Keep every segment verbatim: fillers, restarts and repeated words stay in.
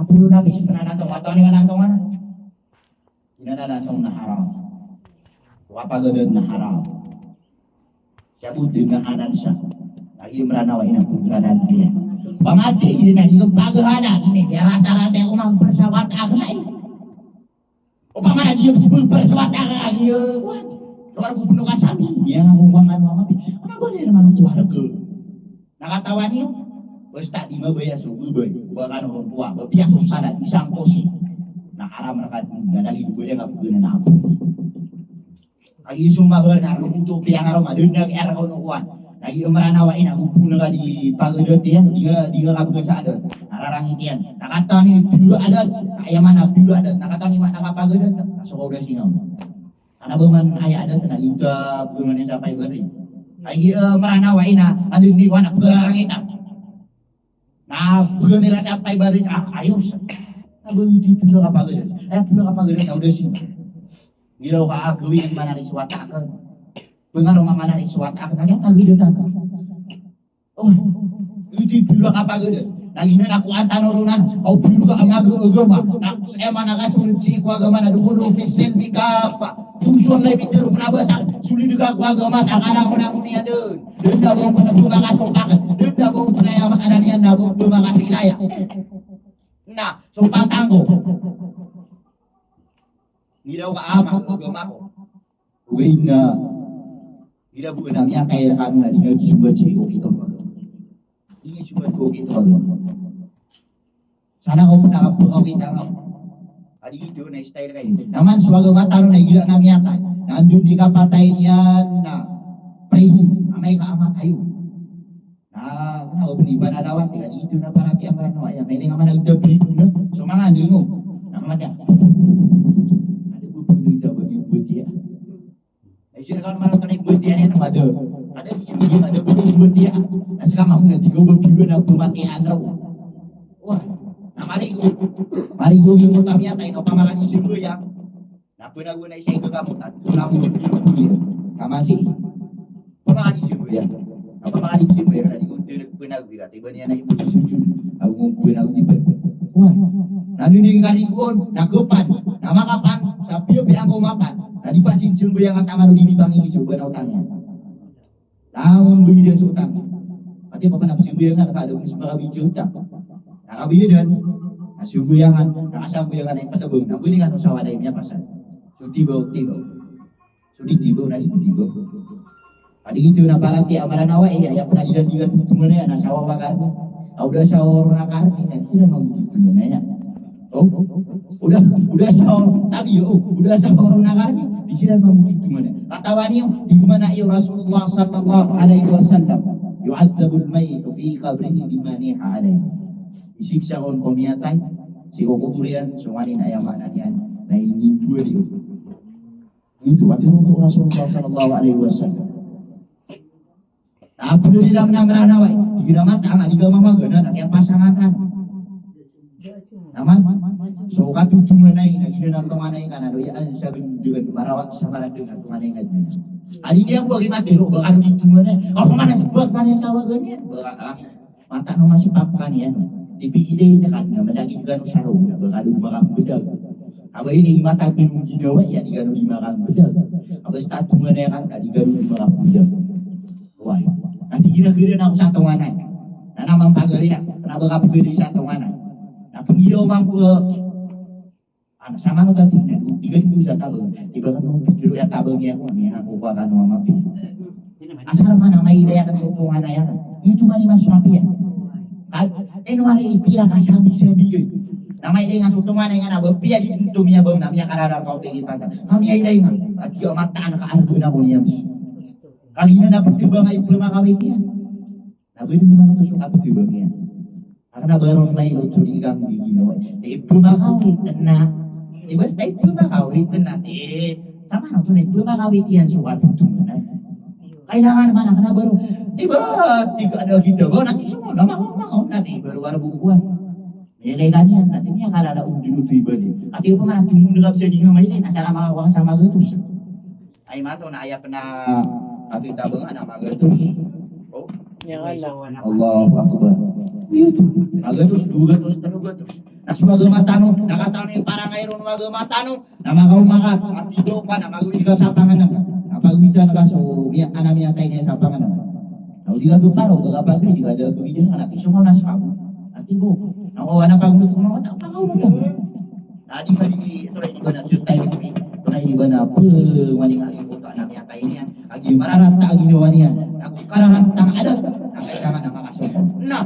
Polo na pis pn a lantongan, katawan i lantongan. Ina na lantongan na haram. Kapagdn na haram. Siyabot dn a anan sa. Lagid o Mranaw a ina ko kanan iyan. Pamati iyan na di ko paghalal. Ini dia rasa-rasa ko mampersawat akn ay. Opama na di ko mampersawat akn ay. Luar ko pn o kasabi. Iya, ngomong ano, ano, ano. Ano ba niyan naman o tuwa ko? Na katawan iyo, basta di mabaya so babay, ba kano ron kowan, ba piya so salat, isang kosi. Na haram rka dn, na lagid o baya nga pagana na apo. Lagid so mahar na ron oto, piya nga ron, madn na kaya rka on kowan. Lagid o Mranaw a ina, bopon ka di pagadat iyan, di ka, di ka kabgan sa adat. Na rarangit iyan. Na katawan iyo, pure adat. Aya maana pure adat. Na katawan iyo, maana kapagadat. Na so kaoda singaw. Ana ba man aya adat na giyoto a bgan iyan sa pay bari. Ay, eh, Mranaw a ina, adn di ko anak, bgan iran sa pay bari, ah, ayos. Na ba giyoto i pira kapagadat. Ay, pira kapagadat, na oda sii. Giraw ka a gawii a manarik so wata akn. Bangaro a manarik so wata akn, na kiyapagadat akn. Oh, iti pira kapagadat. Na giyanan a kowan tano ron anan. Kaw pira ka a maga agama. Na saya mana ka solid sii ko agama na dukhulu fis silmi kaffah. Song-song lay pitharo ko na ba sa solid ka ko agama sa kalangolangon iyan dn. Dn na ba on pn a pmakasopak. Dn na ba on pn a aya maana niyan na ba on pmakasilaya. Na, so patanggo. Giraw ka a maga agama ko. Ogaid na, ila bo na miyatay rkano na di nga gisombat sii ko okit o agama. Di nga gisombat ko okit o agama. Sana ko pn a kapkawit angka. Adi giyoto na style ka ini. Taman so agama tano na ila na miyatay. Na anda on di kapatay niyan na priho. Amay ka a matay on. Na, na, o, pn iba na lawan, tig a di giyoto na paratiyaya a Mranaw a aya. Mailay nga man a gita priho na. So manga anda on. Na, mati a. Anda bo priho ita ba niyan batiya. Na, sii rkano man a kna i batiya niyan, mada. Kada, sii, mada bo batiya. Na, sii ka mambo na tig o ba priho na batiya anda. Wah. Na, marigo. Marigo giyoto a miyatay, na, opama ka di sambayang. Na pnagonay sa ikakamotan, pnagonay, pnagonay. Kamasi. Pamangadi sa ibo iyan. Na pamangadi sa ibo iyan, na di ko dn pnagonay, tiba niyan na ibo sujud. Ago pnagonay ibo. Wah. Na nini karigon, na kapan, na makapan, sa piyapiya ko mapan. Na di pasin sambayang a taman o di mipangigi so ba na otang iyan. Langon ba iyan so otang. Pati papanap sambayangan ka, da ko so makabayad sa otang. Na kabayadan, na sambayangan, na kasambayangan na ipatebeng, na bali kano sa walay miyapasad. So tibaw, tibaw. So di tibaw, na di tibaw. Padi giyoto na paratiyaya a Mranaw a aya, aya pn a di iran di iran totonganaya, na sawa a karni. Aw da sawa a karni, na di iran mambototonganaya. O, o da, o da sa, tabi, o, o da sa korona karni, di siran mambo di tonganay. Katawan iyo, tig mambo o Rasulullah sallallahu alaihi wasallam, "Yu'adzabul mayyitu fi qabrihi bima niha alaihi." Isiksa on ko miyatay sii ko kobor iyan, so nganin a aya maana niyan na inindowa iyo. Ito, ati ron o Rasulullah sallallahu alaihi wasallam. Na pd iran a Mranaw a aya, di iran mataan a di ka mamagana, na kiyapasangan. Taman, so katotonganay, na giyanan a tonganay ka na doyaan sa bndagan, marawat sa maradn a tonganay ka giyanan. Adi niyan bo a giya matero, ba kano di tonganay. Opama na sbak ka niyan sa waga niyan, ba, ah, mataan o masbak ka niyan. Di pigilay na ka, na malagid kano sa roo, na ba kano di makamblag. Aba ini, matag kano ginawa iyan, di kano di makamblag. Aba sa tonganay ka, na di kano di makamblag. Oway. Na tig iran a giraw ako sa tonganay. Na na mampagari ako. Na ba kapagari sa tonganay. Na pagiraw mambo, ano, sa mano ka tig iyan, di ka di sa tabang. Di ba kano pagiraw iya tabang iya ko, niyan ako ba kano a mapi. Asar man a mailay akn so tonganay akn. Ito man i mas mapiya. Kag, ino ari pira ka sabi-sabi iyan. Na mailay nga so tonganay nga na ba piya di nto miyabang na miyakarararkaw tig iyan pata. Kami ailay nga. At iya mataan ka ardo na ko niyan. Kagiya na ptibang a ipmakawit iyan. Na ba di man oto so kaptibang iyan. Karna ba ron mailot so di kami di ginawa. Di ipmakawit na. Di basta ipmakawit na. Di sama na oto na ipmakawit iyan so katotonganay. Kailangan man a kna ba ron. Di ba, di ka ada kita ba, na di so na makaw, makaw na di ba ron wala bukuan. Mailay ka niyan, na di niyan kalala o di oto ibalik. Ati opama na tumon ka bisa di nga mailay, na sa ka makakowa sa magatos. Ay mato na aya pn a, ati tabangan a magatos. O. Allahu Akbar. Iyo oto. Magatos, dowa gatos, tlo gatos. Na so agama tano, na katawan i parangay ron o agama tano, na makaoma ka, a tig o ka, na magawid ka sa panganang. Na pagowidan ka so miya-, anak miyatay niyan sa panganang. Na o di ka doparo, ba ka pagawid, di ka da gawidan ka, na pisong ka na sa kabo. Na tig o, na kawan a pagawid ko na, na pagawid ka. Na di ba di, ito na di ba na, ito na di ba na, pe, wani ka, ito ka anak miyatay niyan. Agi mararata, agi na wani yan. Na kararata, ada. Na kailangan na makasong. Na.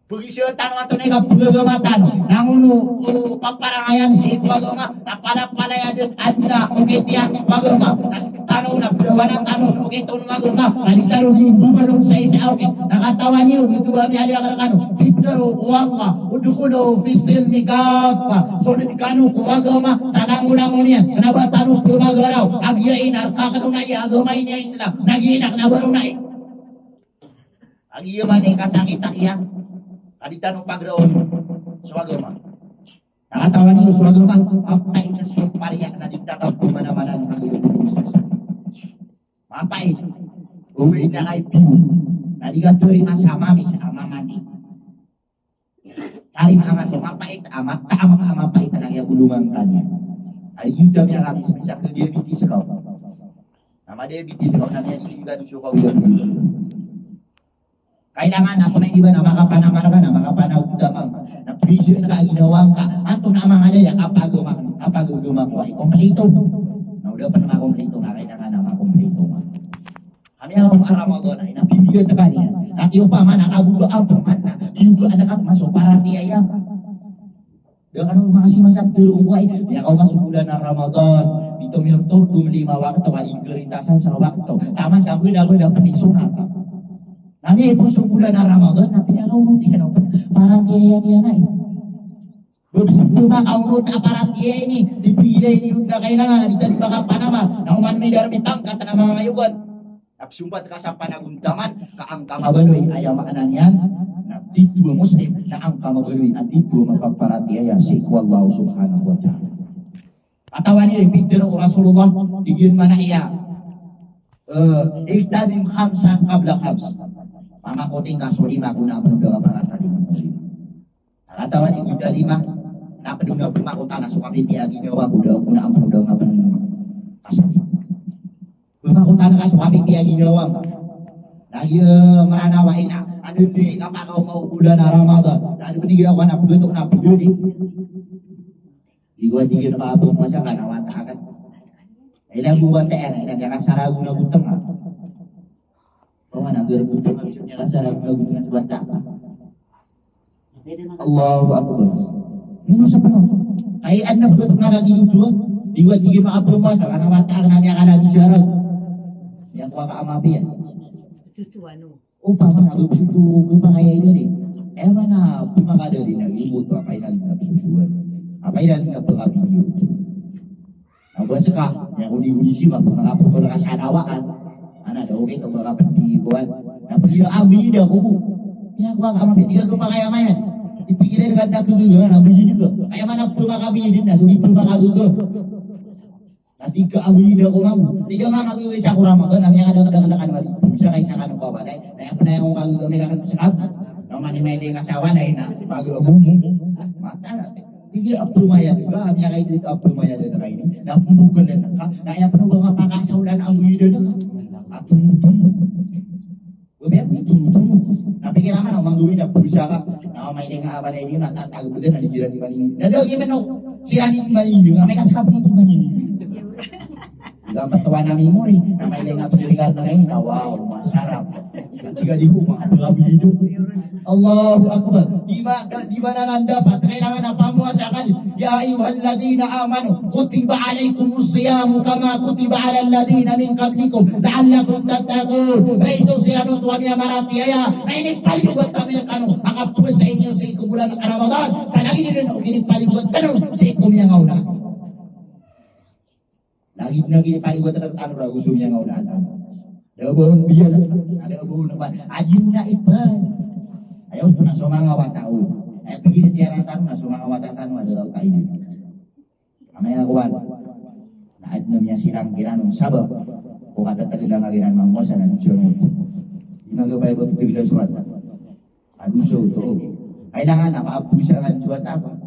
Pagisa tano antonaa i kapagagama tano, na ngono o paparangayan sii ko agama, na palapalaya den adn a okit iyan ko agama, na sktano na pdawana tano so okit on o agama, na di tano di mbabalon sa isa a okit, na katawan iyo, giyoto ba miyaaloy akn rkano, pitharo o Allah, udkhulu fis silmi kaffah, sold kano ko agama sa langolangon iyan, kna ba tano pmagaraw a giya i na rk akn onai a agama ini a Islam, na giya i na kna ba ron onai. A giya man i kasakit a giya, ka di tano pagraon so agama. Na katawan iyo so agama, mapait na so pariya na di ta kapmanamanaan a giya. Mapait. Ogaid na kay piyo. Na di ka tarima sa mamis a mamani. Tarima ka so mapait a mata, a mapait a giya bolongan ka niyan. A di giyoto a miyakamis, misa ka diabetes ka. Na madiabetes ka, na miyadiabetes ka, so kawida. Kailangan ako na iba na makapanamar ka, na makapanagutama ka. Na presyo na ka, ginawa ka. Antonaa a manga daya, kapagoma, kapagoma ko ay kompleto. Na o da pn makompleto ka, kailangan na makompleto ka. Kami ako a Ramadan, ay napipiya ta kaniyan. Na tiyopa man, na kabuga, apo man, na tiyopa, na kapmaso, paratiyaya. Da kano makasimasak tero ko ay, miyakaoma so bolan a Ramadan, pito miyortor, dom lima wakto, ka ingkarintasan sa wakto. Taman sa beda-beda pn i sonat. Na miyaipos so bolan a Ramadan, na piyakaonoti kano, paratiyaya niyan ay. Ba bes ko makaonot a paratiyaya ini, di pila ini on na kailangan, di tano makapanamar, na oman midarmi pangkat na manga mayogan. Na psompat ka sa panagontaman, ka angka mabaloy, aya maana niyan, na titho a Muslim, na angka mabaloy, a titho a mapaparatiyaya sii ko Allah subhanahu wa ta'ala. Katawan iyo, pitharo o Rasulullah, tig iyan man a iya, eh, "Igtanim khamsan qabla khams." Pamakoting ka so lima, ko na pn o da ka pakatalima. Na katawan iyo, ko da lima, na pd o na pmakotan a so kapipiya a ginawa ko da, ko na pn o da ka pn kasali. Pmakotan ka so kapipiya a ginawa. Na giya, eh, Mranaw a ina, ano di kapakaoma o bolan a Ramadan. Na ano di ginawa na pd o na pd o di. Di ko di ginawa pmasa ka na wata akn. Ila bo wata akn, ila kaya kasaragon a gotng a. Pamana, gr gotng a, kasaragon a gotng a wata akn. Allahu Akbar. Mino sa pano. Ay, ano ba ito na lagi luto? Di wa, di ma-approve sa, kana wata ka na miyakalabi sa araw. Yan ko ka amapiya. Tutu ano? O, pamana, ba ito, ba kaya ito ni? Eh, mana, pumakadali na, imo to, apay na, na, susuwan. Apay na, na, pagkabili ito. Na ba ska, na guni-guni si ba, pun nakaputol ka sa nawa kan. Ana, da, okay, to, baka pandi, kuwan. Na pili, ah, bili da, kuku. Ya, kuwan, ka mapindi ka, kuwan, kaya mayan. Ipikir ka na kagaga, na bili ka. Kaya mana pun makabili na, so di pun makagaga. Na tig ka, ah, bili da, kuwan. Tig ka, mama, bili sa ko Ramadan, na miyakadakadakan mali. Sa kay sa kano ka ba, na, na, na, yung kagaga, may kakan sa kab. Na mani may di kasawa, na, ina, mag-umum. Mata na. Tig iyan a pmaya dn ka, a miyakaidit a pmaya dn ka ini, na pmboklan ka, na aya pn o ba nga pakasaolan a goy dn ka. A tomotomo. Ba aya pn tomotomo. Na pikir akn a manggowi na pulsa ka, na mailay nga a balay niyo na tatagpd na di siran iman ini. Na da giya man o, siran iman ini, na amay ka ska pn iman ini. Iga matowa na memory, na mailay nga psirikan na kaini, na wow, masarap. Iga di ko, makadola bido. Allahu Akbar. Di ba, di ba na nanda pa, kailangan na pamuasa ka. Ya ayyuhalladhina amanu, kutiba alaykumus siyamu kama kutiba alal ladhina min qablikum la'allakum tattaqun. Hay so siran oto a miyamaratiyaya, na inipaliyogat ami rkano a kapowasa iyo sii ko bolan a Ramadan sa lagid dn o kinipaliyogat tano sii ko miyangaoona. Lagid na kinipaliyogat tano rago so miyangaoona tano. Da a ba on biyan, da a ba on a ba on. Adi on a iban. Aya oto na so manga wata o. Aya pagitiyara tano na so manga wata tano a da raw kaidi. Amay a kowan. Na adn a miyasilang kiran on sabap ko katatagdang a kiran mamowasa na di siran oto. Di magapay ba ptagda so wata. A dosa oto. Kailangan a maposagan so wata ko.